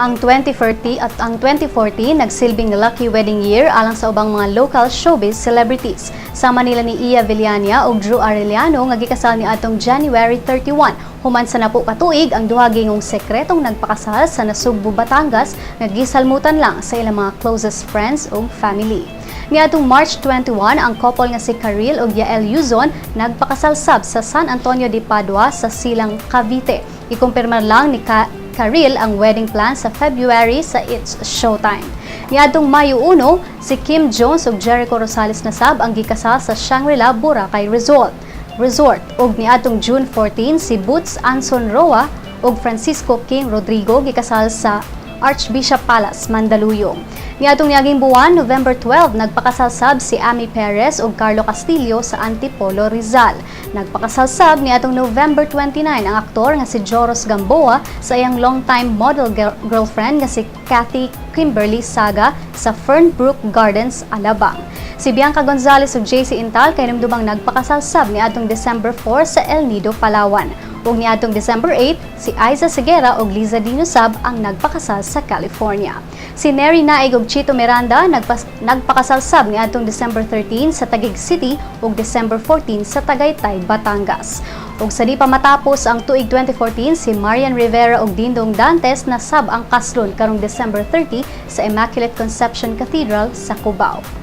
Ang 2040 at ang 2014 nagsilbing lucky wedding year alang sa ubang mga local showbiz celebrities. Sama nila ni Iya Villania ug Drew Arellano nga gikasal niadtong January 31. Human sa 10 ka tuig, ang duha gingong sekretong nagpakasal sa Nasugbu, Batangas nga gisalmutan lang sa ilang mga closest friends ug family. Niadtong March 21, ang couple nga si Karil ug Yael Yuzon nagpakasalsab sa San Antonio de Padua sa Silang, Cavite. Ikumpirmar lang ni Karil ang wedding plan sa February sa It's Showtime. Niadtong Mayo 1, si Kim Jones ug Jericho Rosales na sab ang gikasal sa Shangri-La Boracay Resort. Ug niadtong June 14, si Boots Anson Roa ug Francisco King Rodrigo gikasal sa Archbishop Palace, Mandaluyong. Niadtong niaging buwan, November 12, nagpakasalsab si Amy Perez ug Carlo Castillo sa Antipolo, Rizal. Nagpakasalsab niadtong November 29 ang aktor nga si Joross Gamboa sa iyang longtime model girlfriend nga si Kathy Kimberly Saga sa Fernbrook Gardens, Alabang. Si Bianca Gonzalez ug JC Intal kahinumdumang nagpakasalsab niadtong December 4 sa El Nido, Palawan. Ug niadtong December 8, si Aiza Seguerra ug Liza Dinosab ang nagpakasal sa California. Si Neri Naig ug Chito Miranda nagpakasalsab niadtong December 13 sa Taguig City ug December 14 sa Tagaytay, Batangas. Ug sa di pa matapos ang tuig 2014, si Marian Rivera ug Dingdong Dantes nasab ang kaslon karong December 30 sa Immaculate Conception Cathedral sa Cubao.